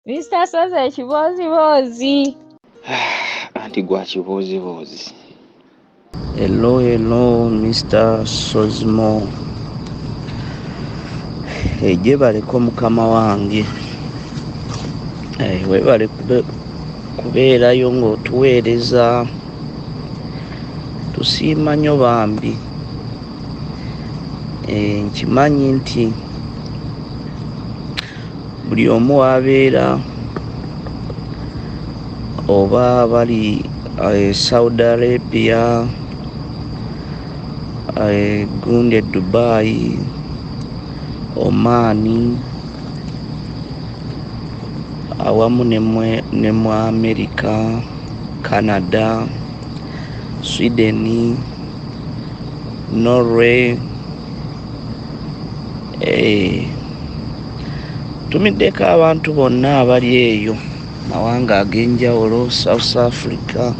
Mister Sozi ekibooziboozi. Anti gwa kibooziboozi. Hello, hello, Mr. Sozimo. Gyebaleko mukama wange. Webale kubeerayo ng'otuweereza. Tusiima nnyo bambi. Nkimanyi nti buli omu w'abeera oba bali Saudi Arabia, gundi e Dubai, Oman, awamu ne mu America, Canada, Sweden, Norway, tumiddeko abantu bonna abali eyo mawanga ag'enjawulo, South Africa.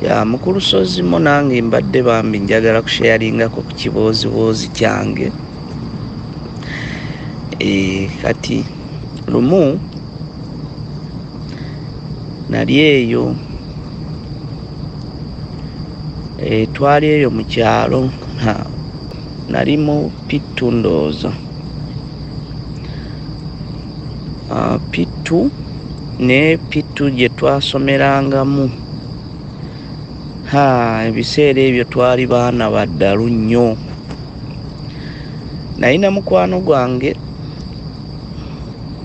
Ya mukulu Sozimo, nange mbadde bambi njagala kusharingako ku kibooziboozi kyange. Kati lumu nali eyo, twali eyo mu kyalo, nali mu P2 ndowooza. P2 ne P2 gye twasomerangamu. Ebiseera ebyo twali baana ba ddalu nnyo. Nalina mukwano gwange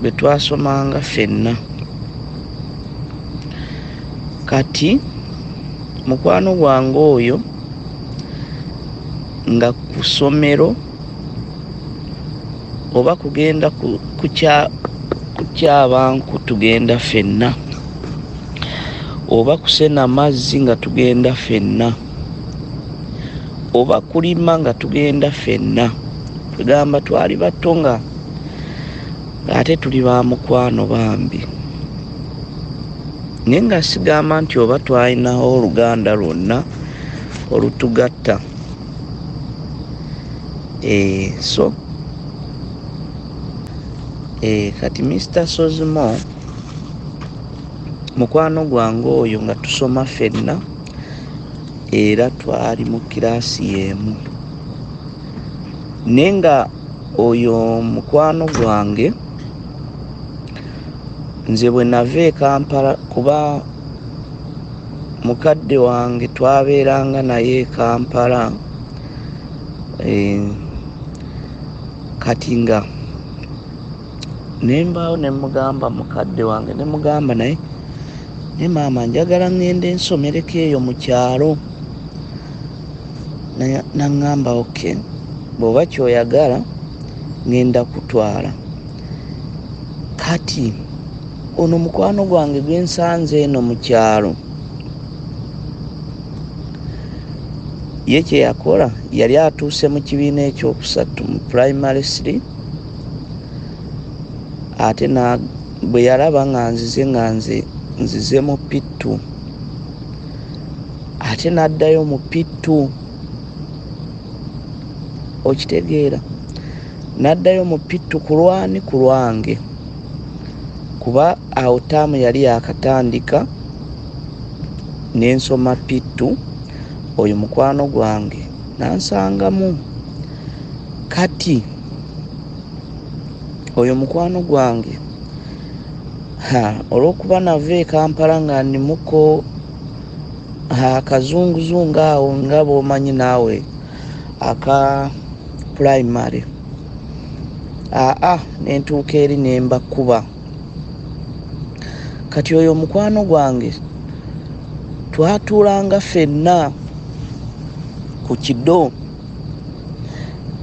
bwe twasomanga ffenna. Kati mukwano gwange oyo nga ku ssomero oba kugenda kukyabanku tugenda ffenna, oba kusena mazzi nga tugenda ffenna, oba kulima nga tugenda ffenna. Tugamba twali bato nga ate tuli ba mukwano bambi. Naye nga sigamba nti oba twalinawo oluganda lwonna olutugatta. So kati Mr. Sozimo mukwano gwange oyo nga tusoma ffenna era twali mu kiraasi y'emu. Naye nga oyo mukwano gwange nze bwe nava e Kampala, kuba mukadde wange twabeeranga naye e Kampala, kati nga ne mbaawo ne mugamba mukadde wange, ne mugamba naye ne maama njagala ŋŋende nsomereko eyo mu kyalo. Naŋŋamba okay, bw'oba ky'oyagala ŋŋenda kutwala. Kati ono mukwano gwange gwe nsanze eno mu kyalo, ye kye yakola yali atuuse mu kibiina ekyokusatu mu primary 3, ate bwe yalaba nga nzize, nga nze nzize mu P2, ate n'addayo mu P2. Okitegeera? N'addayo mu P2 ku lwani? Ku lwange, kuba awo taamu yali yakatandika ne nsoma P2, oyo mukwano gwange n'ansangamu. Kati oyo mukwano gwange, olw'okuba nava e Kampala nga ndimuko akazunguzungu awo nga bw'omanyi naawe aka primary, ne ntuuka eri ne mbakuba. Kati oyo mukwano gwange twatuulanga ffenna ku kido.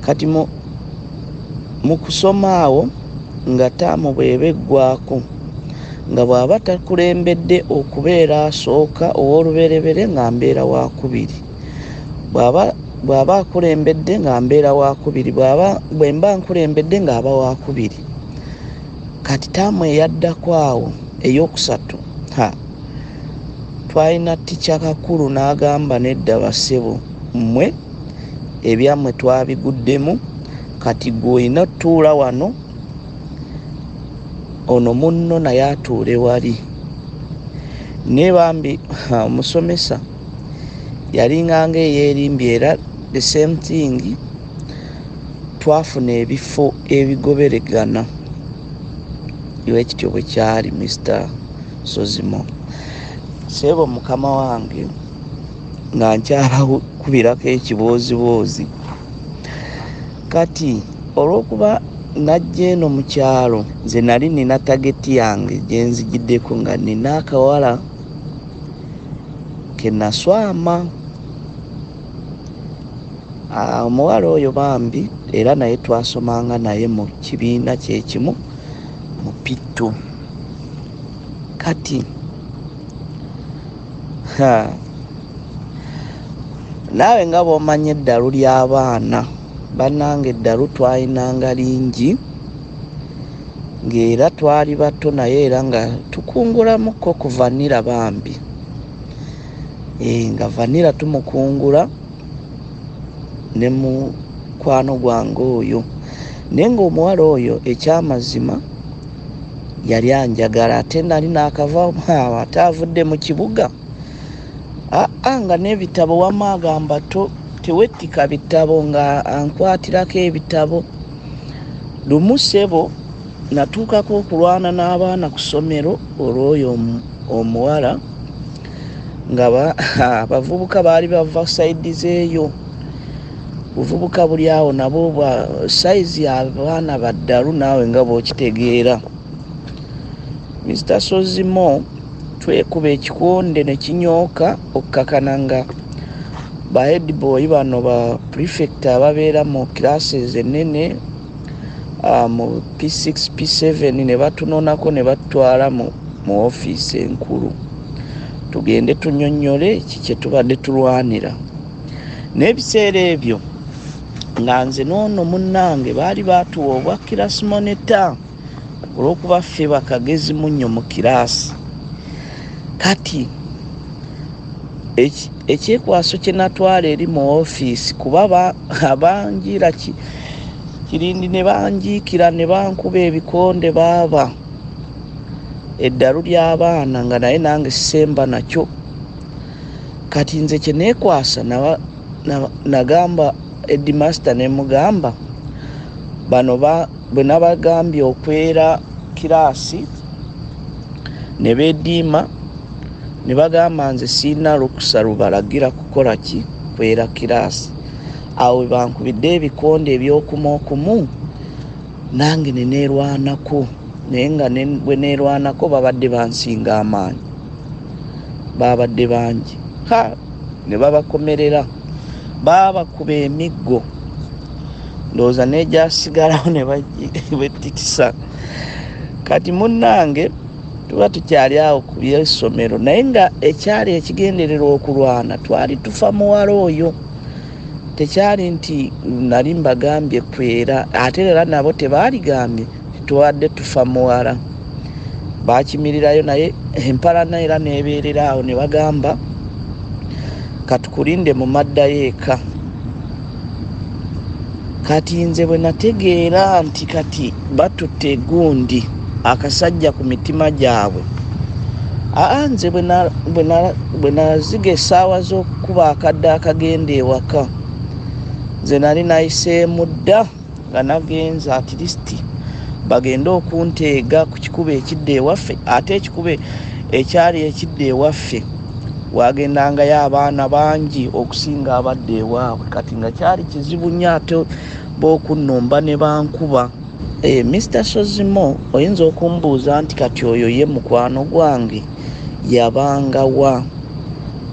Kati mu kusoma awo nga taamu bw'eba eggwako, nga bw'aba takulembedde okubeera asooka ow'olubereberye nga mbeera waakubiri, bw'aba akulembedde nga mbeera waakubiri, bwe mba nkulembedde ng'aba waakubiri. Kati taamu eyaddako awo ey'okusatu, twalina ticca Kakulu n'agamba nedda bassebo, mmwe ebyammwe twabiguddemu, kati ggwe olina otuula wano Ono munno naye atuule wali. Naye bambi omusomesa yalinganga eyeerimbye era the same thing, twafuna ebifo ebigoberegana. Iwe kityo bwe kyali, Mr Sozimo. Seebo mukama wange, nga nkyabakubirako ekibooziboozi, kati olw'okuba najja eno mu kyalo, nze nali nina target yange gye nzigiddeko, nga nina akawala ke naswama. Omuwala oyo bambi era naye twasomanga naye mu kibiina kyekimu mu P2. Kati naawe nga bw'omanyi eddalu ly'abaana, bannange, eddalu twayinanga lingi, ng'era twali bato, naye era nga tukungulamukko ku vanilla bambi. Nga vanilla tumukungula ne mukwano gwange oyo. Naye ng'omuwala oyo ekyamazima yali anjagala, ate nali naakava, ate avudde mu kibuga, aa nga n'ebitabo wamma agamba to tewettika bitabo, nga ankwatirako ebitabo. Lumu ssebo natuukako okulwana n'abaana ku ssomero olw'oyo omuwala, nga abavubuka baali bava side z'eyo, buvubuka buli awo nabo bwa size, abaana baddalu, naawe nga bw'okitegeera. Mr Sozimo, twekuba ekikonde ne kinyooka, okkakana nga ba headboy bano, ba prefect ababeera mu classes ennene, mu P6, P7, ne batunonako ne batutwala mu ofiisi enkulu, tugende tunyonnyole ki kye tubadde tulwanira. N'ebiseera ebyo nga nze n'ono munnange baali baatuwa obwa class monitor olw'okuba ffe bakagezi munnyo mu kiraasi. Kati ekyekwaso kye natwala eri mu ofiisi, kuba abanjira kirindi ne banjiikira ne bankuba ebikonde, baaba eddalu ly'abaana, nga naye nange sisemba nakyo. Kati nze kye neekwasa, nagamba headmaster, ne mugamba bano bwe nabagambye okwera kiraasi ne beediima, ne bagamba nze siina lukusa lubalagira kukola ki, kwera kiraasi. Awo we bankubidde ebikonde ebyokumu okumu, nange ne neerwanako, naye nga bwe neerwanako babadde bansinga amaanyi, babadde bangi, ha, ne babakomerera, baabakuba emiggo, ndowooza n'egyasigalawo ne bagiwettikisa. Kati munnange, tuba tukyali awo ku byessomero, naye nga ekyali ekigendererwa okulwana twali tufa muwala oyo. Tekyali nti nali mbagambye kwera, ate era nabo tebaaligambye, tubadde tufa muwala. Bakimirirayo, naye empalana era nebeerera awo, ne bagamba katukulinde mu maddayo eka. Kati nze bwe nategeera nti kati batutte egundi akasajja ku mitima gyabwe, aa nze bwe naziga essaawa z'okukuba akadde akagenda ewaka, nze nali nayiseemu dda, nga nagenza at least bagende okunteega ku kikubo ekidda ewaffe. Ate ekikubo ekyali ekidda ewaffe wagendangayo abaana bangi okusinga abadda ewaabwe. Kati nga kyali kizibu nnyo ate b'okunnumba ne bankuba. Mr Sozimo, oyinza okumbuuza nti kati oyo ye mukwano gwange yabanga wa?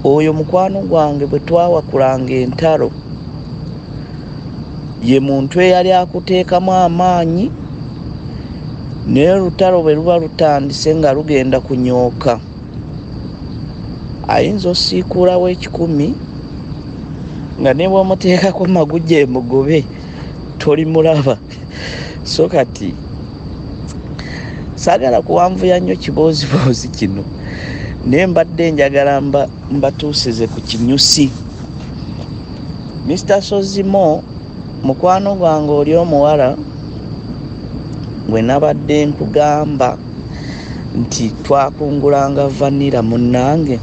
Oyo mukwano gwange bwe twawakulanga entalo, ye muntu eyali akuteekamu amaanyi, naye olutalo bwe luba lutandise nga lugenda kunyooka, ayinza osiikuulawo 100, nga ne bw'omuteekako magujja emugobe tolimulaba. So kati saagala kuwanvuya nnyo kibooziboozi kino, naye mbadde njagala mbatuusize ku kinyusi. Mr Sozimo, mukwano gwange oli omuwala Gwe nabadde nkugamba nti twakungulanga vanira munnange.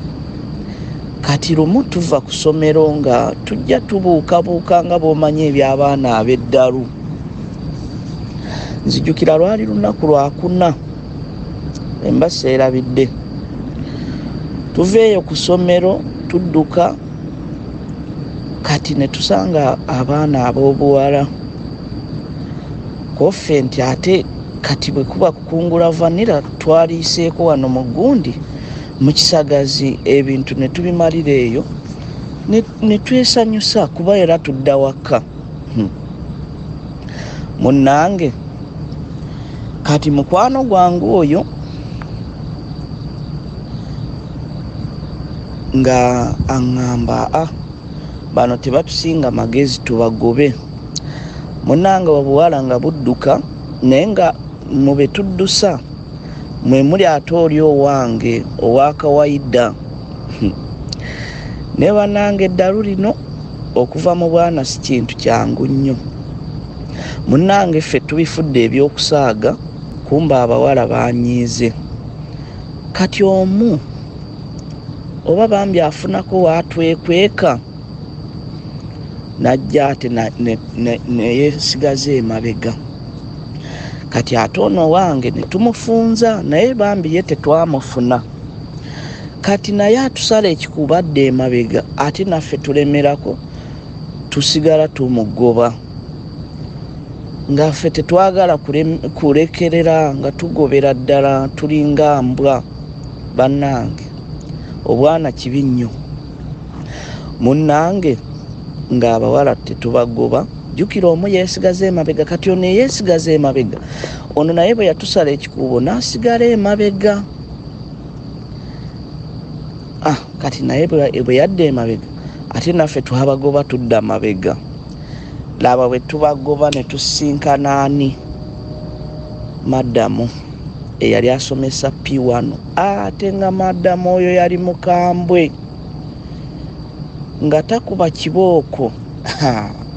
Kati lumu tuva ku ssomero nga tujja tubuukabuuka nga bw'omanyi eby'abaana ab'eddalu. Nzijukira lwali lunaku lwakuna, emba seerabidde. Tuva eyo ku ssomero tudduka, kati ne tusanga abaana ab'obuwala. Koffe nti ate kati bwe kuba kukungula vanira, twaliiseeko wano mu gundi mu kisagazi, ebintu ne tubimalira eyo ne twesanyusa kuba era tudda waka. Munnange, kati mukwano gwange oyo nga aŋŋamba, a bano tebatusinga magezi, tubagobe. Munnange, obuwala nga budduka, naye nga mu be tuddusa mwe muli ate oli owange owakawaida. Naye bannange, eddalu lino okuva mu bwana si kintu kyangu nnyo. Munnange, ffe tubifudde ebyokusaaga, kumba abawala banyiize. Kati omu oba bambi afunako waatwekweka najja ate neyesigaza emabega. Kati ate ono wange ne tumufunza, naye bambi ye tetwamufuna. Kati naye atusala ekikubadde emabega, ate naffe tulemerako, tusigala tumugoba nga ffe tetwagala kulekerera, nga tugobera ddala, tulinga mbwa. Bannange, obwana kibi nnyo. Munnange, ng'abawala tetubagoba. Jjukira omu yeesigaza emabega, kati ono eyeesigaza emabega ono naye bwe yatusala ekikuubo n'asigala emabega. Ah, kati naye bwe yadda emabega, ate naffe twabagoba tudda mabega. Laba bwe tubagoba ne tusinkana ani? Madamu eyali asomesa P1. Ate nga madamu oyo yali mukambwe, nga takuba kibooko.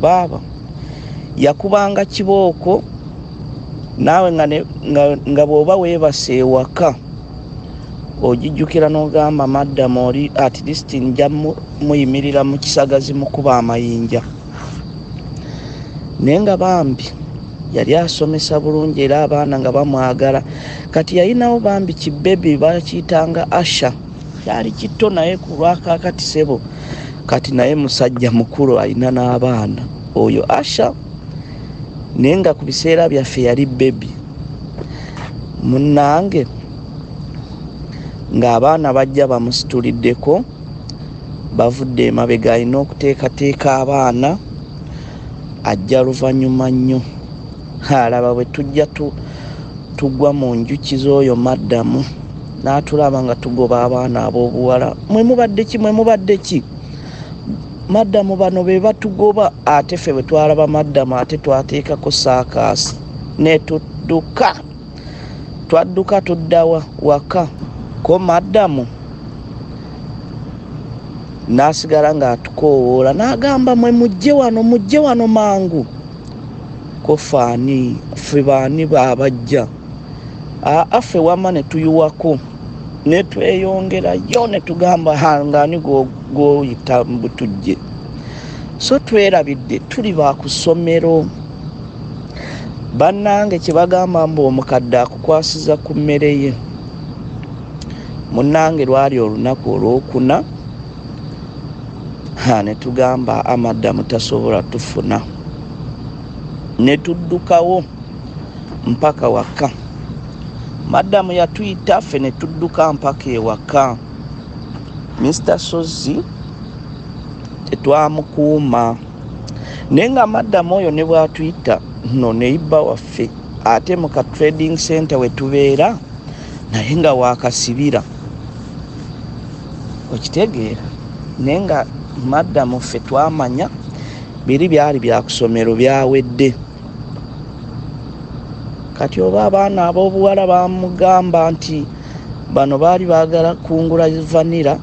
Baaba yakubanga kibooko naawe nga bw'oba weebase ewaka ogijjukira n'ogamba, madamu oli at least nja muyimirira mu kisagazi mukuba amayinja. Naye nga bambi yali asomesa bulungi, era abaana nga bamwagala. Kati yalinawo bambi kibebi bakiyitanga Asha, kyali kito, naye ku lwakakati sebo kati naye musajja mukulu, alina n'abaana oyo Asha, naye nga ku biseera byaffe yali baby. Munnange, ng'abaana bajja bamusituliddeko, bavudde emabega, alina okuteekateeka abaana, ajja luvannyuma nnyo. Alaba bwe tujja tugwa mu njuki z'oyo maddamu, n'atulaba nga tugoba abaana ab'obuwala. Mwe mubadde ki? Mwe mubadde ki? Maddamu, bano be batugoba. Ate ffe bwe twalaba maddamu, ate twateekako saakaasi ne tudduka. Twadduka tuddawa? Waka. Ko maddamu n'asigala ng'atukoowoola n'agamba, mwe mujje wano, mujje wano mangu. Ko faani ffe baani baabajja? Aa, ffe wama ne tuyiwako ne tweyongerayo ne tugamba, ngaani gwoyita butujje? So twerabidde tuli ba ku ssomero. Bannange, kye bagamba mbu omukadde akukwasiza ku mmere ye. Munnange, lwali olunaku olwokuna ne tugamba amaddamu tasobola tufuna, ne tuddukawo mpaka waka. Maddamu yatuyita, ffe ne tudduka mpaka ewaka. Mr Sozi tetwamukuuma, naye nga maddamu oyo ne bwatuyita no neighbour waffe, ate mu ka trading center we tubeera, naye nga wakasibira, okitegeera? Naye nga maddamu ffe twamanya biri byali byakusomero, byawedde. Kati oba abaana ab'obuwala bamugamba nti bano baali baagala kungula vanira,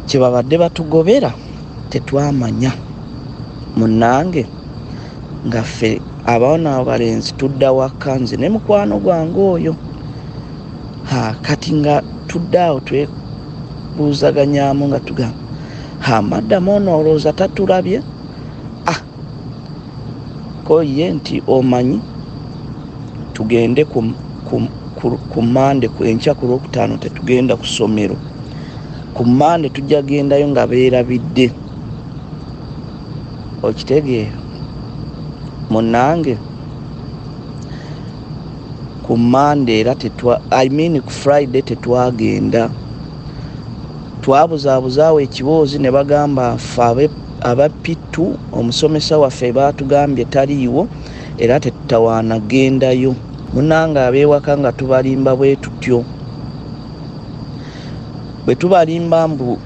kyebabadde batugobera, tetwamanya. Munnange, nga ffe Abaana abalenzi tudda waka, nze ne mukwano gwange oyo. Ha, kati nga tudde awo twebuuzaganyamu nga tugamba, ha, maddamu ono olowooza tatulabye? Ah, ko ye nti omanyi tugende ku Mande, enkya ku Lwokutaano tetugenda ku ssomero, ku Mande tujja gendayo nga beerabidde. Okitegeera munnange, ku Mande era tetwa, I mean ku Friday tetwagenda, twabuzaabuzaawo ekiboozi ne bagamba ffe aba P2 omusomesa waffe baatugambye taliiwo era tetutawaana gendayo. Munnange ab'ewaka nga tubalimba bwe tutyo, bwe tubalimba mbu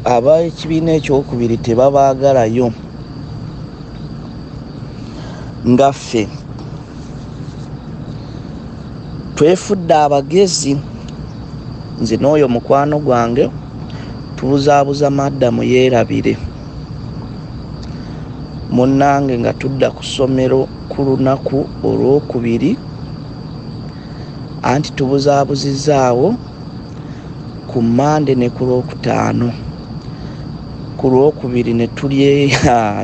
ab'ekibiina ekyokubiri tebabaagalayo, nga ffe twefudde abagezi. Nze n'oyo mukwano gwange tubuzaabuza maddamu yeerabire. Munnange nga tudda ku ssomero ku lunaku olwokubiri, anti tubuzaabuzizaawo ku Mande ne ku Lwokutaano. Ku Lwokubiri ne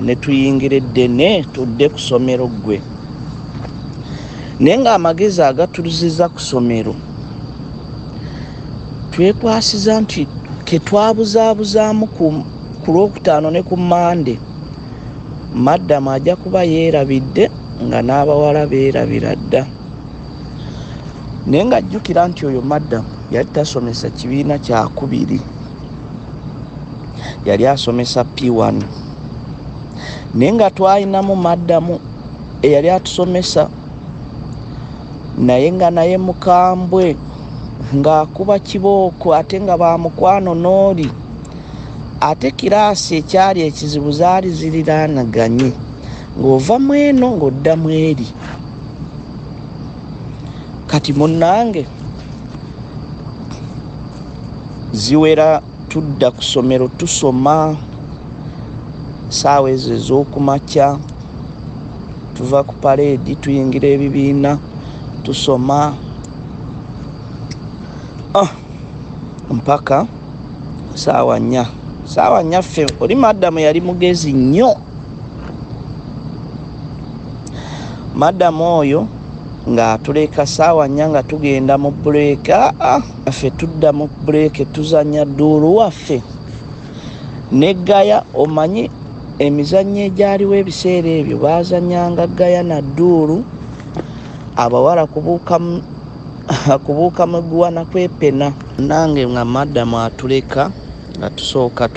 ne tuyingira eddene tudde ku ssomero ggwe. Naye ng'amagezi agatuziza ku ssomero twekwasiza nti ketwabuzaabuzaamu ku Lwokutaano ne ku Mande, maddamu ajja kuba yeerabidde nga n'abawala beerabira dda. Naye ng'ajjukira nti oyo maddamu yali tasomesa kibiina kyakubiri, yali asomesa P1. Naye nga twalinamu maddamu eyali atusomesa naye nga naye mukambwe, ng'akuba kibooko ate nga bamukwano n'oli. Ate kiraasi ekyali ekizibu zaali ziriraanaganye, ng'ova mu eno ng'odda mu eri. Kati munnange ziwera tudda ku ssomero tusoma saawa ezo ez'okumakya, tuva ku paleedi tuyingira ebibiina tusoma mpaka saawa nnya. Saawa nnya ffe oli maddamu yali mugezi nnyo. Maddamu oyo ng'atuleka saawa nnya nga tugenda mu buleeke. Ffe tudda mu buleeke tuzannya dduulu waffe ne ggaya. Omanyi emizannyo egyaliwo ebiseera ebyo, baazannyanga ggaya na dduulu, abawala kubuuka muguwa na kwepena. Nange nga maddamu atuleka nga tusooka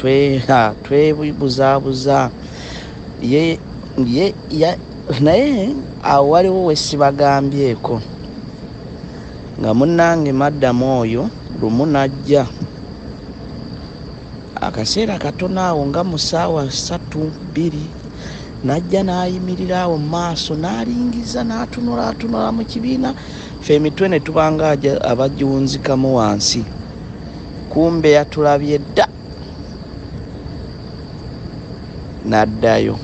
twebuzaabuza naye awo waliwo we sibagambyeko nga munnange maddamu oyo lumu n'ajja akaseera katono awo nga mu ssaawa ssatu bbiri, n'ajja n'ayimirira awo mu maaso n'alingiza n'atunula atunula mu kibiina, ffe emitwe ne tubanga abagiwunzikamu wansi, kumbe yatulabye dda n'addayo.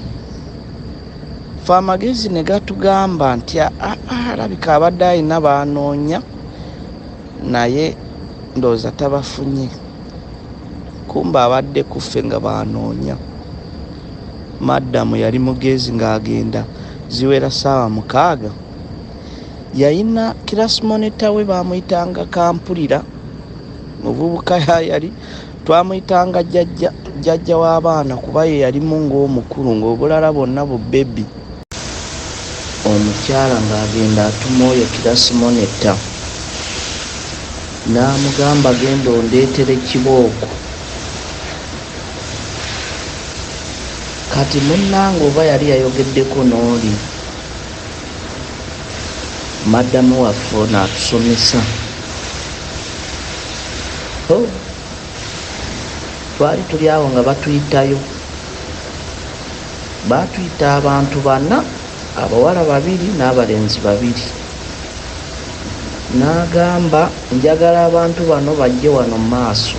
Ffe amagezi ne gatugamba nti alabika abadde alina baanoonya naye ndowooza tabafunye, kumbe abadde ku ffe nga baanoonya. Maddamu yali mugezi ng'agenda ziwera ssaawa 6, yayina class monitor we baamuyitanga Kampulira, muvubuka yali twamuyitanga jjajja w'abaana kuba ye yalimu ng'omukulu ng'obulala bwonna bu baby. Omukyala ng'agenda atuma oyo class monitor n'amugamba genda ondeetere kibooko. Kati munnange oba yali yayogeddeko n'oli maddamu waffe ono atusomesa, twali tuli awo nga batuyitayo, baatuyita abantu bana, abawala babiri n'abalenzi babiri. N'agamba njagala abantu bano bajje wano mu maaso.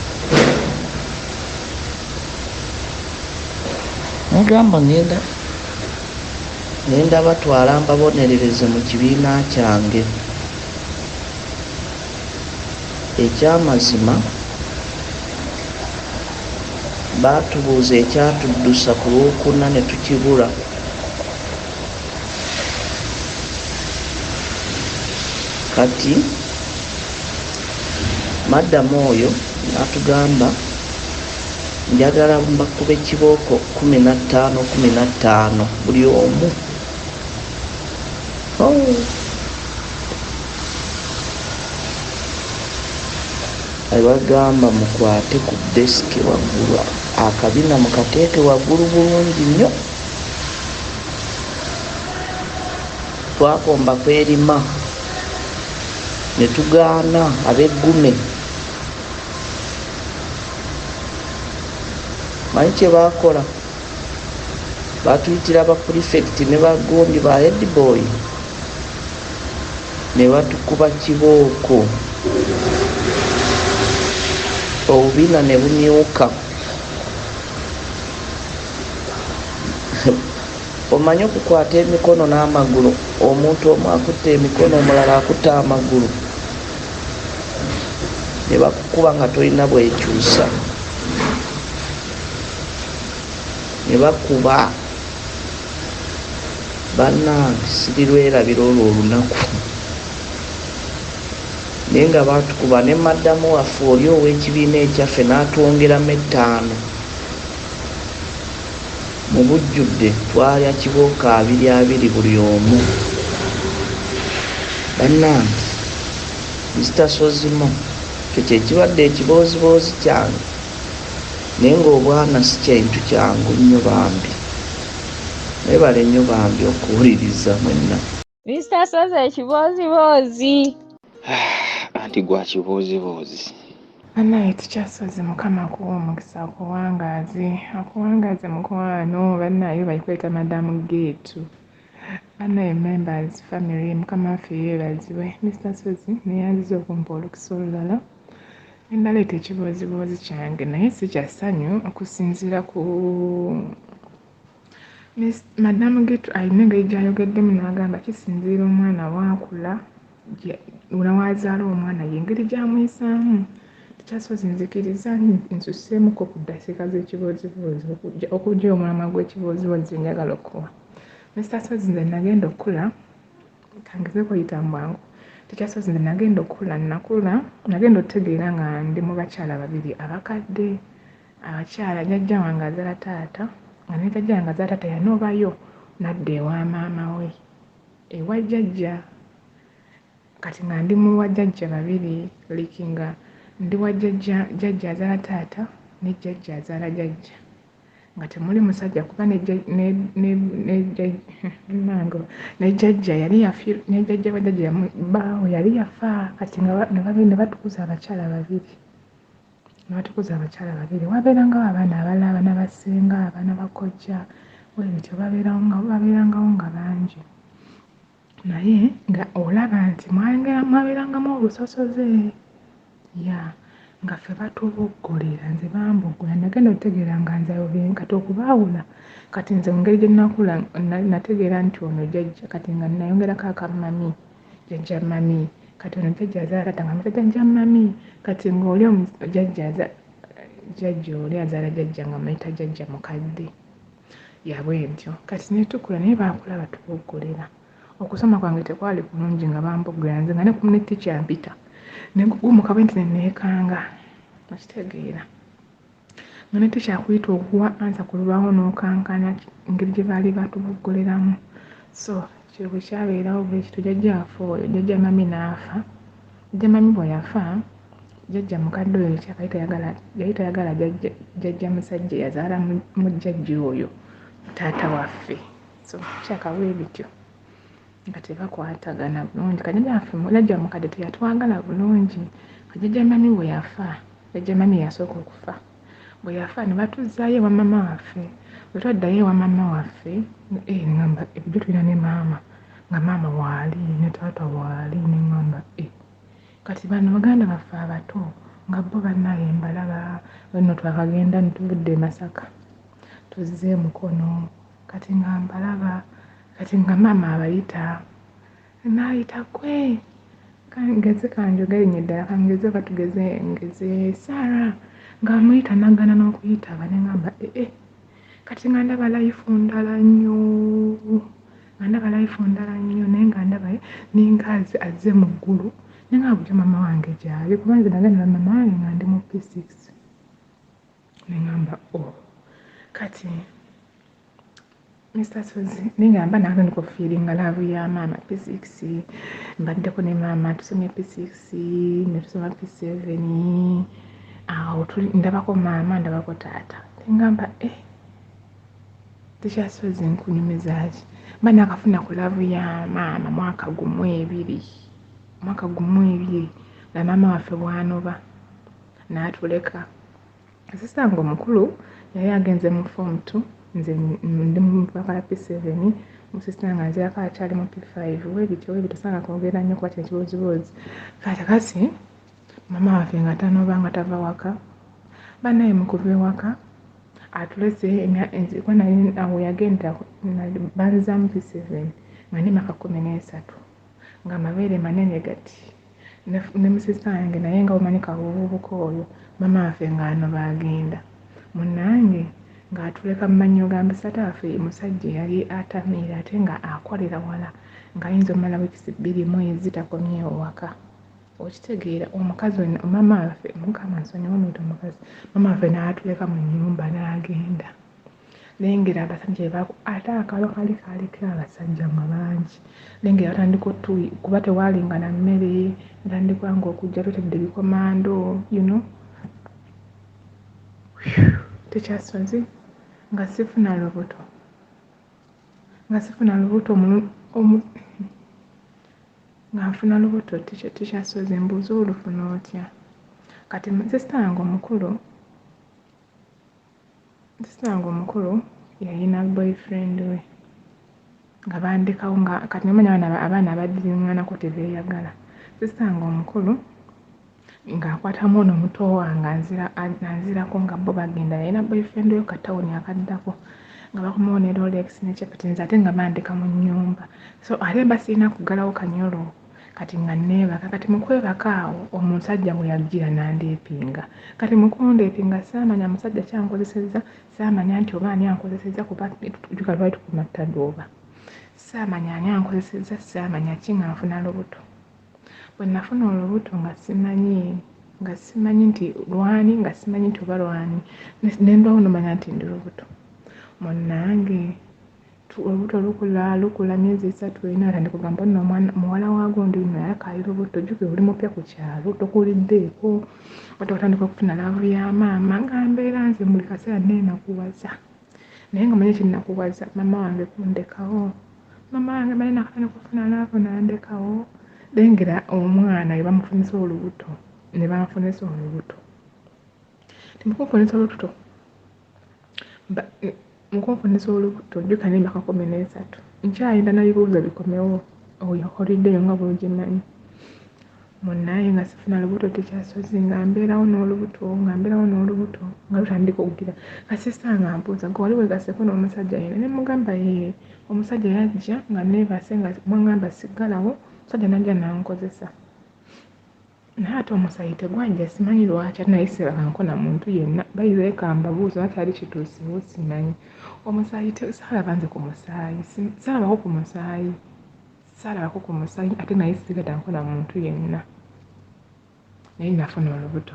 N'agamba ngenda Ŋŋenda batwala mbabonerereze mu kibiina kyange. Eky'amazima baatubuuza ekyatuddusa ku Lwokuna ne tukibula. Kati madamu oyo n'atugamba njagala mbakube kibooko 15 15 buli omu. Oh. Abagamba mukwate ku desiki waggulu, akabina mukateeke waggulu bulungi nnyo. Twakomba kwerima ne tugaana ab'eggume. Manyi kye baakola? Baatuyitira ba pulifekiti ne bagundi ba headboy ne batukuba kibooko, obubina ne bumyuka. Omanyi okukwata emikono n'amagulu, omuntu omu akutte emikono omulala akutte amagulu, ne bakukuba nga tolina bwekyusa, ne bakuba. Bannange sirirwerabira olwo olunaku. Naye nga baatukuba ne madamu waffe oli ow'ekibiina ekyaffe n'atwongeramu 5. Mu bujjudde twalya kibooko abiri abiri buli omu. Bannange Mr. Sozimo, ekyo kye kibadde ekibooziboozi kyange, naye ng'obwana si kintu kyangu nnyo bambi. Mwebale nnyo bambi okuwuliriza mwenna. Mr. Sozi ekibooziboozi. Anti gwa kibooziboozi. Bannange tikyasozi, Mukama akuwa omukisa, akuwangaaze, akuwangaaze mukwano. Bannange bali kweta Madamu Geetu. Bannange members, family, Mukama waffe yeebazibwe. Mr. Sozi, neyanziza okumpa olukisa olulala. Ngenda leeta ekibooziboozi kyange, naye si kya ssanyu. Okusinziira ku Madamu Geetu, alina engeri gy'ayogeddemu n'agamba kisinziira omwana waakula nawazaala omwana y'engeri gy'amuyisaamu. Tikyasozi, nzikiriza nsuseemuko ku ddakiika z'ekibooziboozi okujja omulamwa gw'ekibooziboozi njagala okuwa. Mr. Sozi, nze nagenda okukula, kangezeeko oyita mu bwangu. Tikyasozi, nze nagenda okukula, nakula nagenda okutegeera nga ndi mu bakyala babiri abakadde. Abakyala jjajja wange azaala taata, nga ne jjajja wange azaala taata yanoobayo n'adda ewa maama we, ewa jjajja. Kati nga ndi mu bajjajja babiri, like nga ndi wa jjajja, jjajja azaala taata ne jjajja azaala jjajja, nga temuli musajja, kuba ne jjajja yali ne jjajja wa jjajja bbaawe yali yafa. Kati nga ne batukuza abakyala babiri, ne batukuza abakyala babiri. Wabeerangawo abaana abalala, abaana ba ssenga, abaana ba kojja, bwe bityo babeerangawo nga bangi, naye nga olaba nti mwabeerangamu olusosoze ya nga ffe batuboggolera. Nze bamboggolera, nagenda okutegeera nga nze abo kati okubaawula. Kati nze engeri gye nakula nategeera nti ono jjajja, kati nga nayongerako akamami, jjajja mami. Kati ono jjajja azaala taata nga muyita jjajja mami. Kati ng'oli jjajja jjajja oli azaala jjajja nga muyita jjajja mukadde yabwe ntyo. Kati ne tukula, naye baakula batuboggolera. Okusoma kwange tekwali kulungi nga bamboggolera. Nze nga ne teacher mpita ne gugumuka bwe nti ne neekanga, okitegeera, nga ne teacher akuyita okuwa answer ku lubaawo n'okankana, engeri gye baali batuboggoleramu. So kyo bwe kyabeerawo bwe kityo, jjajja waffe oyo jjajja mami n'afa. Jjajja mami bwe yafa, jjajja mukadde oyo yali tayagala jjajja musajja yazaala mu jjajja oyo taata waffe. So kyaka bwe bityo nga tebakwatagana bulungi. Kajjajja waffe jjajja mukadde teyatwagala bulungi. Kajjajja mami bwe yafa, jjajja mami yasooka okufa, bwe yafa ne batuzzaayo ewa maama waffe. Bwe twaddayo ewa maama waffe, ngamba ebyo tulina ne maama, nga maama waali ne taata waali, ne ŋŋamba kati bano baganda baffe abato nga bo bannaye mbalaba nno, twakagenda ne tuvudde e Masaka tuzze e Mukono, kati nga mbalaba. Kati nga maama abayita, n'ayita gwe kangeze kanjogere erinnya eddala, kangeze oba tugeze ngeze Sarah, ng'amuyita n'agaana n'okuyitaba. Ne ŋŋamba ee, kati nga ndaba life ndala nnyo, nga ndaba life ndala nnyo, naye nga ndaba ninga azze mu ggulu. Naye nga bulijjo maama wange gy'ali, kuba nze nagenda maama wange nga ndi mu P6. Ne ŋŋamba oh, kati Mr. Sozi, naye nga mba nakatandika okufiiringa love ya maama. P6 mbaddeko ne maama, tusomye P6 ne tusoma P7, awo ndabako maama, ndabako taata. Ne ŋŋamba eh, Teacher Sozi, nkunyumiza ki, mba nakafuna ku love ya maama mwaka gumu ebiri, mwaka gumu ebiri nga maama waffe bw'anoba n'atuleka. Sister wange omukulu yali agenze mu form 2, nze ndi mu mpaka ya P7, musisita wange anzirako akyali mu P5. Weebityo weebityo, saagala kwogera nnyo kuba kino ekibooziboozi. Kati kasi maama waffe nga tanoba, nga tava waka, bannaye mu kuva ewaka atulese. Kuba nali awo yagenda banzizaamu P7 nga ndi myaka 13, ng'amabeere manene gati, ne musisita wange naye nga bw'omanyi kabuvubuka oyo. Maama waffe ng'anoba agenda, munnange ng'atuleka mu mannyo ga taata waffe, musajja eyali atamiira ate nga akolera wala, ng'ayinza ommala wiikisi 2, mwezi takomyewo waka. Okitegeera, omukazi maama waffe, Mukama nsonyiwa omuyita omukazi, maama waffe n'atuleka mu nnyumba n'agenda. Lengera abasajja bwe ate akalo kali kaaliko abasajja nga bangi. Lengera batandika kuba tewaalinga na mmere, batandika nga okujja tutedde ebikomando. Teacher Sozi, nga sifuna lubuto, nga sifuna lubuto, nga nfuna lubuto. Teacher Sozi, mbuuza olufuna otya? Kati sister wange omukulu, sister wange omukulu yalina boyfriend we nga bandekawo, nga kati nomanya abaana abaddiriŋŋanako tebeeyagala. Sister wange omukulu ng'akwatamu ono muto wange anzirako, nga bo bagenda, yalina boyfriend we ka tawuni akaddako, nga bakomawo ne Rolex ne chapati, nze ate nga bandeka mu nnyumba. So ate mba sirina kuggalawo kanyolo, kati nga neebaka. Kati mu kwebaka awo omusajja bwe yajjira n'andeepinga. Kati mu kundeepinga saamanya musajja kyankozesezza, saamanya nti oba ani ankozesezza, kuba jjuka twali tukuma ttadooba. Saamanya ani ankozesezza, saamanya ki, nga nfuna lubuto. Bwe nafuna olubuto nga simanyi, nga simanyi nti lwani, nga simanyi nti oba lwani, ne ndwawo nomanya nti ndi lubuto. Munnange, olubuto lukula lukula, myezi 3, 4, atandika okugamba nno omwana muwala wa gundi nno naye akaali lubuto. Jjukira oli mupya ku kyalo, tokuliddeeko, ate otandika okufuna love ya maama. Nga mbeera nze buli kaseera neenakuwaza, naye nga manyi kinnakuwaza maama wange kundekawo. Maama wange manyi nakatandika okufuna love n'andekawo. Lengera omwana ne bamufunisa olubuto, ne banfunisa olubuto. Temukunfunisa olubuto, mukunfunisa olubuto, jjukira n'emyaka 13, nkyayinda nabibuuzo bikomewo oyo holiday nga bw'ogimanyi. Munnaye, nga sifuna lubuto. Teacher Sozi, nga mbeerawo n'olubuto, nga mbeerawo n'olubuto, nga lutandika okugira nga sister nga mbuuza, gwe wali weegasseko n'omusajja yenna? Ne mugamba yee, omusajja yajja nga neebase, nga mwangamba siggalawo, omusajja n'ajja n'ankozesa, naye ate omusaayi tegwajja, simanyi lwaki, ate naye seebakanko na muntu yenna. Bayize kambabuuza oba kyali kituuseewo, simanyi. Omusaayi saalaba nze ku musaayi, saalabako ku musaayi, saalabako ku musaayi, ate naye sigatanko na muntu yenna, naye nafuna olubuto.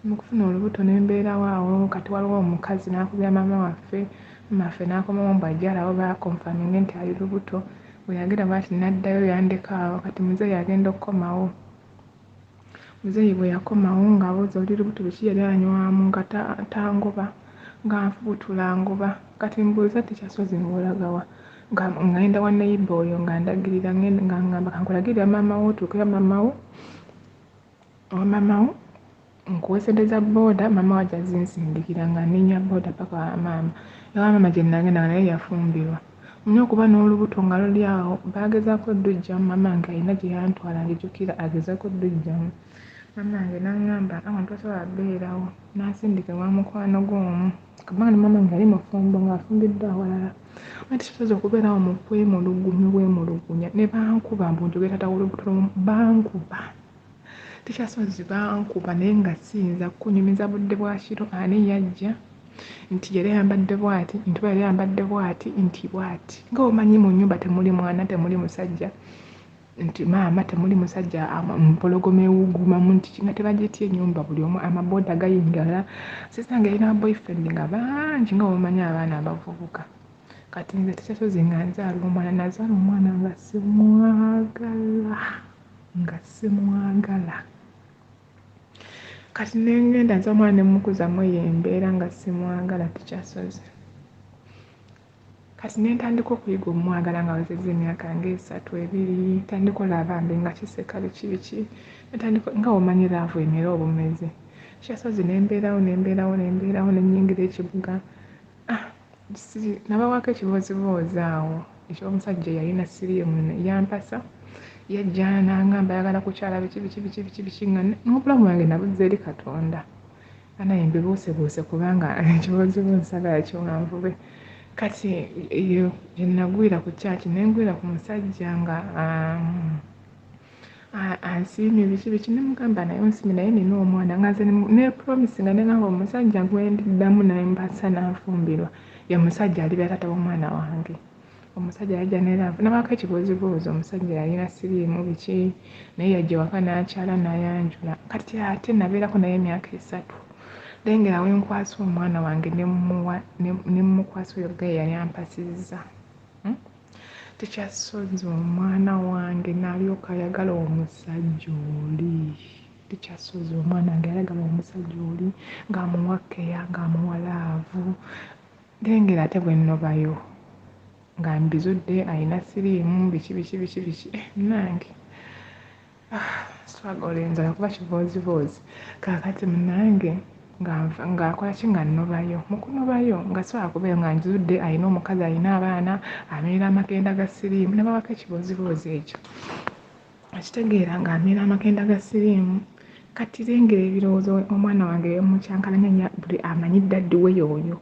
Mukufuna olubuto ne mbeerawo awo. Kati waliwo omukazi n'akubira maama waffe, maama waffe n'akomawo mbu ajje alabe bakonfaminge nti ali lubuto. Bwe yagenda bw'ati n'addayo yandeka awo. Kati muzeeyi agenda okukomawo, muzeeyi bwe yakomawo ng'abuuza oli lubuto biki, yali anywamu, nga tangoba, nga nfubutula ngoba. Kati mbuuza, Teacher Sozi, ng'olagawa? Nga ngenda wa neighbour oyo, nga ndagirira, nga ngamba kankulagirira maama wo, otuukeyo maama wo, owa maama wo nkuwe sente za booda, maama wo ajja zinsindikira. Nga nninnya booda paka wa maama, ewa maama gye nagenda nga naye yafumbirwa. Nnyo okuba n'olubuto nga luli awo, baagezaako oddujjamu, maama wange alina gye yantwala, njijukira agezaako oddujjamu. Maama wange n'aŋŋamba awo tosobola beerawo, n'ansindika ewa mukwano gwe omu, kubanga ne maama wange yali mufumbo ng'afumbiddwa awalala. Tekisobola okubeerawo mu kwemulugunya obwemulugunya ne bankuba mbu njogera taata w'olubuto bankuba. Tekyasozi bankuba naye nga siyinza kukunyumiza budde bwa kiro ani yajja nti yali ayambadde bw'ati nti oba yali ayambadde bw'ati nti bw'ati. Nga bw'omanyi mu nnyumba temuli mwana temuli musajja nti maama temuli musajja mpologoma ewugumamu nti nga tebagitya ennyumba buli omu amabooda gayingala. Sister wange yalina ba boyfriend nga bangi nga bw'omanyi abaana abavubuka. Kati nze tekyasozi nga nzaala omwana nazaala omwana nga simwagala nga simwagala. Kati ne ngenda nze omwana ne mmukuza mu eyo embeera nga simwagala tekyasozi. Kati ne ntandika okuyiga ommwagala nga wezezza emyaka ng'esatu ebiri, ntandika olaba bambi nga kiseka biki biki, ntandika nga bw'omanyi laavu emera obumezi. Kyasozi ne mbeerawo ne mbeerawo ne mbeerawo ne nnyingira ekibuga. Ah, nabawaako ekibooziboozi awo eky'omusajja eyalina siriimu yampasa yajja n'angamba ayagala kukyala biki biki biki biki biki nga n'obulamu bwange nabuzza eri Katonda. Bannange mbibuusebuuse kubanga ekibooziboozi saagala kiwanvuwe. Kati eyo gye nagwira ku church ne ngwira ku musajja nga ansiimye biki biki ne mugamba naye onsiimye naye nina omwana nga nze ne promisinga ne ngamba omusajja gwe ndiddamu ne mpasa n'anfumbirwa ye musajja alibeera taata w'omwana wange. Omusajja yajja ne love nabaako ekibooziboozi omusajja yalina siriimu biki naye yajja ewaka n'akyala n'ayanjula kati ate nabeerako naye emyaka esatu. Lengera we nkwasa omwana wange ne mmuwa ne mmukwasa oyo guy eyali ampasizza. Tekyasonze omwana wange n'alyoka ayagala omusajja oli. Tekyasonze omwana wange yayagala omusajja oli ng'amuwa care ng'amuwa love. Lengera ate bwe nnobayo nga mbizudde alina siriimu biki biki biki biki eh munnange ah swagala enzala kuba kibooziboozi. Kaakati munnange ng'akola ki nga nnobayo. Mu kunobayo nga sisobola kubeera nga nkizudde alina omukazi alina abaana amirira amakenda ga siriimu nabawaako ekibooziboozi ekyo. Okitegeera ng'amira amakenda ga siriimu. Kati lengera ebirowoozo omwana wange bimukyankalanya buli amanyi daddy we y'oyo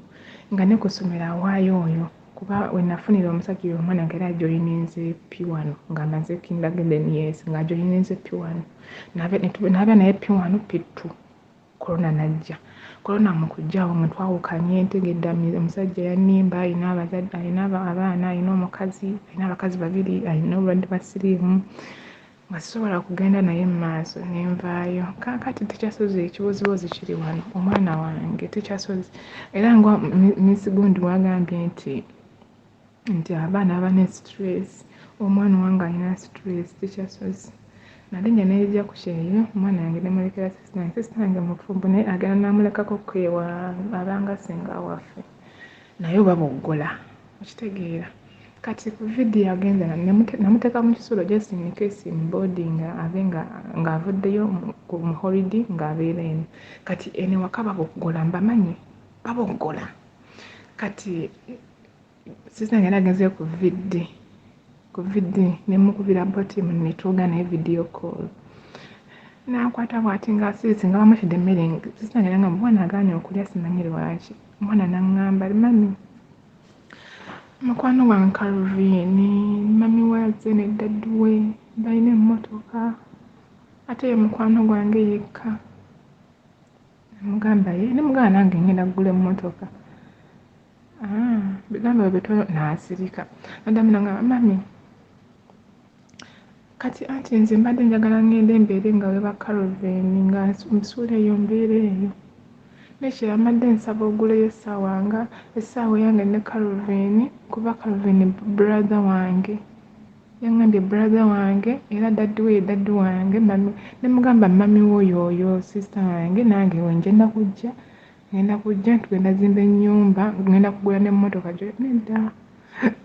nga ne ku ssomero awaayo oyo kuba we nafunira omusajja oyo omwana wange yali ajoyininze P1 ng'amaze kindergarten yes ng'ajoyininze P1 nabeera naye P1 P2 Corona n'ajja. Corona mu kujja awo nga twawukanye ntegedde omusajja yannimba alina abazadde alina abaana alina omukazi alina abakazi babiri alina obulwadde bwa siriimu nga sisobola kugenda naye mu maaso ne nvaayo. Kaakati tekyasoze ekibooziboozi kiri wano omwana wange tekyasoze era nga Miss Gundi bw'agambye nti nti abaana baba ne stress omwana owange alina stress tekyasoze. Nalinnya ne nzija ku kyeyo omwana wange ne mmulekera sister wange, sister wange mufumbo naye agenda n'amulekako ko ewa abanga ssenga waffe naye baboggola okitegeera. Kati ku vidiyo agenze namuteeka mu kisulo just in case mboardinga abe nga ng'avuddeyo mu holiday ng'abeera eno. Kati eno ewaka baboggola mbamanyi baboggola. Kati sister wange yali agenzeeyo ku VD ku VD ne mmukubira bootimu ne twogera naye video call. N'ankwata bw'ati ng'asirise nga bamutidde emmere sister wange n'angamba omwana agaanye okulya simanyi lwaki. Omwana n'aŋŋamba mummy mukwano gwange Calvin mummy we azze ne daddy we balina emmotoka ate ye mukwano gwange yekka. Namugamba ye ne mugamba nange ngenda kugula emmotoka. Ah, bigambo bitono n'asirika. N'addamu n'aŋŋamba mummy kati anti nze mbadde njagala ŋŋende mbeere nga we ba Calvin nga nsuula eyo mbeera eyo. N'ekirala mbadde nsaba oguleyo essaawa nga essaawa eyange ne Calvin kuba Calvin brother wange. Yaŋŋambye brother wange era daddy we ye daddy wange mummy ne mugamba mummy wo y'oyo sister wange nange ngenda kujja ngenda kujja tugenda zimba ennyumba ngenda kugula n'emmotoka nedda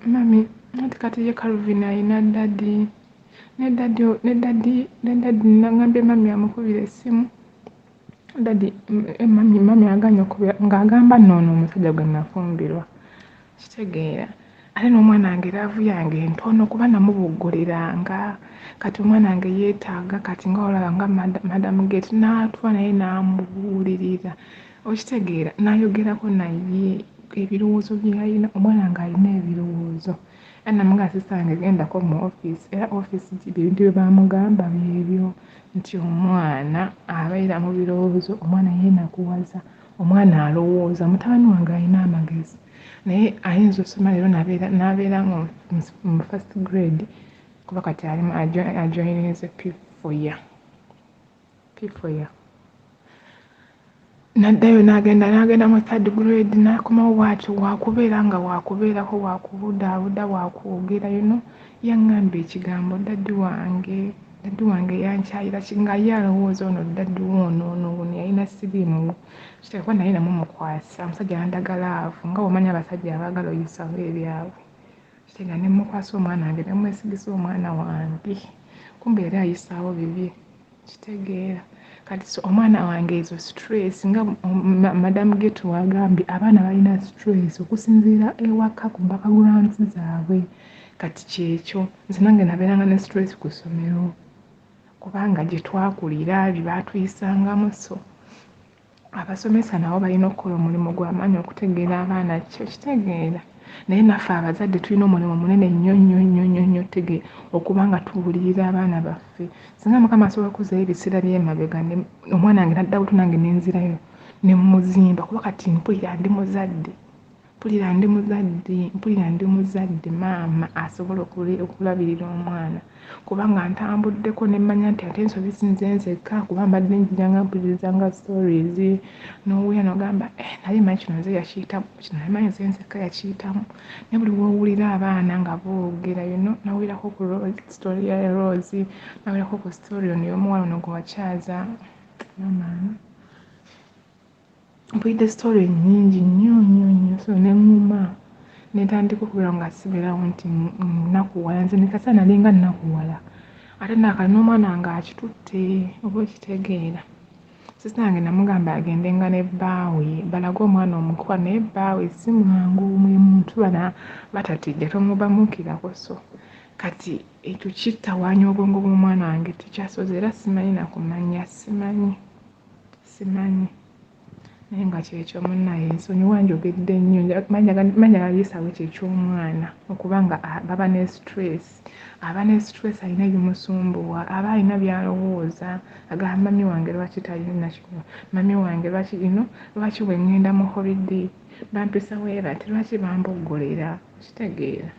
mummy anti kati ye Calvin alina daddy ne daddy ne daddy ne daddy nagambye mummy amukubire essimu daddy mummy mummy agaanye okukubira ng'agamba nno ono omusajja gwe nafumbirwa. Kitegeera ate n'omwana wange love yange ntono kuba namuboggoleranga kati omwana wange yeetaaga kati nga olaba nga madam Gate n'atuula naye n'amubuulirira okitegeera n'ayogerako naye ebirowoozo byalina, omwana ng'alina ebirowoozo. Era namugamba sister wange gendako mu ofiisi, era ofiisi ebintu bye bamugamba byebyo nti omwana abeera mu birowoozo, omwana yeenakuwaza, omwana alowooza. Mutabani wange alina amagezi, naye ayinza osoma leero n'abeera mu first grade, kuba kati ali ajoininze P4 P4 naddayo n'agenda mu third grade, n'akomawo bw'atyo, wakubeera nga wakubeerako, wakubudaabuda, wakwogera. Yaŋŋamba ekigambo, daddy wange yankyayira nga ye alowooza ono daddy we ono ono ono yalina siriimu kiteekwa, naye namumukwasa omusajja yandaga love, nga bw'omanyi abasajja abaagala oyisawo ebyabwe. Kitegeera ne mmukwasa omwana wange, ne mmwesigisa omwana wange, kumbe yali ayisaawo bibye. Kitegeera kati so omwana wange ezo stress, nga Madam Getu wagambye, abaana balina stress okusinziira ewaka ku backgrounds zaabwe. Kati kyekyo, nze nange nabeeranga ne stress ku ssomero kubanga gye twakulira bye baatuyisangamu. So abasomesa nabo balina okukola omulimu gw'amaanyi okutegeera abaana kyo, kitegeera. Naye naffe abazadde tulina omulimu munene nnyo nnyo nnyo nnyo nnyo okuba nga tubuulirira abaana baffe. Singa Mukama asobola okuzzayo ebiseera by'emabega, omwana wange nadda buto nange nenzirayo ne mmuzimba, kuba kati mpulira ndi muzadde, mpulira ndi muzadde, mpulira ndi muzadde maama asobola okulabirira omwana, kubanga ntambuddeko ne mmanya nti ate ensobi si nze nzekka, kuba mbadde njira nga mpuliriza nga stories n'owulira n'ogamba naye manyi kino nze yakiyitamu, kino naye manyi nze nzekka yakiyitamu. Naye buli lw'owulira abaana nga boogera, nawulirako ku story ya Rose, nawulirako ku story ono ey'omuwala ono gwe wakyaza maama, mpulidde story nnyingi nnyo nnyo nnyo. So ne ŋŋuma ne ntandika okubeera nga sibeerawo nti nnakuwala. Nze nekasa nalinga nnakuwala, ate naakali n'omwana nga akitutte, oba okitegeera. Sister wange namugamba agendenga ne bbaawe balage omwana omukuwa, naye bbaawe si mwangu, mwe muntu bana batatijja tomubamuukirako. So kati ekyo kitawaanya obwongo bw'omwana wange, tekyasoze era simanyi nakumanya, simanyi. Naye nga kyekyo munnaye, nsonyiwa njogedde nnyo, manya yisawo ekyo eky'omwana okubanga baba ne stress, aba ne stress, alina ebimusumbuwa, aba alina by'alowooza, agamba mummy wange lwaki talina kino, mummy wange lwaki ino, lwaki bwe ŋŋenda mu holiday bampisa bwe bati, lwaki bamboggolera, kitegeera.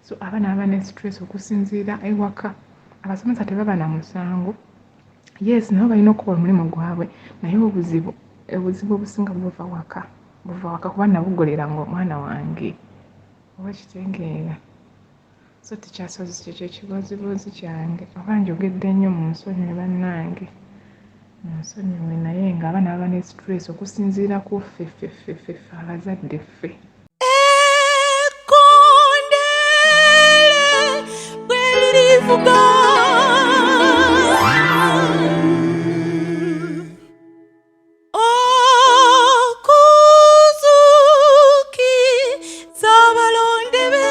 So abaana baba ne stress okusinziira ewaka. Abasomesa tebaba na musango, yes, nabo balina okukola omulimu gwabwe, naye obuzibu obusinga buva waka, buva waka, kuba nabugoleranga omwana wange, oba kitegeera. So tekyasozi kyekyo ekibooziboozi kyange, oba njogedde nnyo munsonyiwe bannange, munsonyiwe. Naye ng'abaana baba ne stress okusinziira ku ffe ffe ffe ffe ffe abazadde ffe. Ekkondeere bwe lirivuga, okuzuukiza abalonde be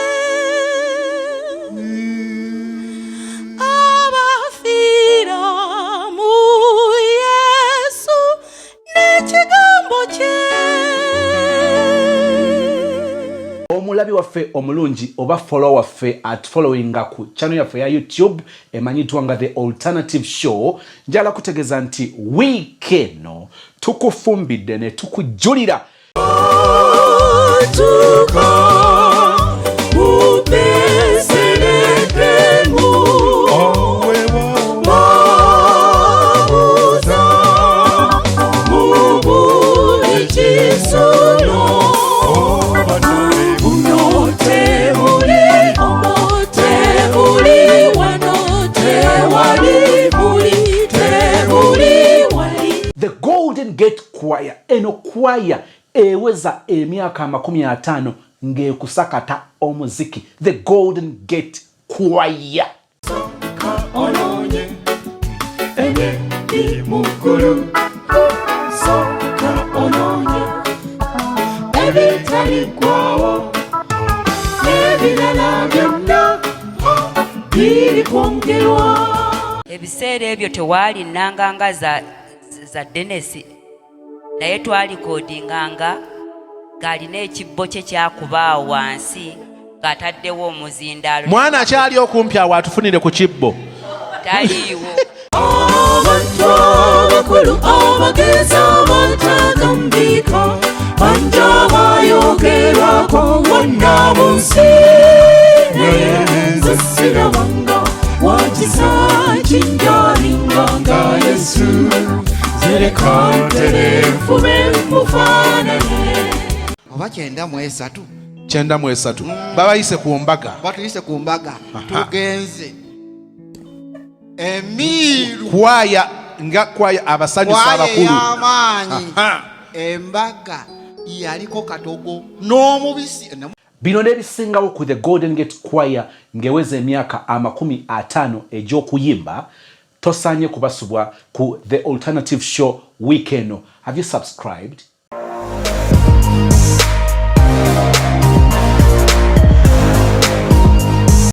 abafiira mu Yesu n'ekigambo kye. Omulabi waffe omulungi oba follower waffe at followinga ku channel yaffe ya YouTube emanyiddwa nga The Alternative Show, njagala kutegeeza nti wiiki eno tukufumbidde ne tukujulira. Tuka mu Besirekemu, babuza mu buli kisulo, buno temuli, omwo temuli, wano tewali, muli temuli, wali. The Golden Gate Choir, eno choir eweza emyaka 50 ng'ekusakata omuziki. The Golden Gate Choir. Onoonye ebiri mu ggulu, sooka onoonye ebitaliggwawo, n'ebirala byonna birikwongerwa. Ebiseera ebyo tewaali nnanga nga za Denesi, naye twalikodinganga. Ng'alina ekibbo kye kyakuba awo wansi ng'ataddewo omuzindaalo. Mwana akyali okumpi awo atufunire ku kibbo. Taliiwo. Abantu abakulu abagezi abatagambika bangi abayogerwako wonna mu nsi naye nze sirabanga wakisa kinjalinga nga Yesu zireka ntere nfube mufaanane. Oba 93. 93 babayise ku mbaga. Batuyise ku mbaga, tugenze emiiru. Kwaya nga kwaya abasanyusa kwaya abakulu ey'amaanyi. Embaga yaliko katogo n'omubisi. Bino n'ebisingawo ku The Golden Gate Choir ng'eweza emyaka 50 egy'okuyimba, tosaanye kubasubwa ku The Alternative Show week eno. Have you subscribed?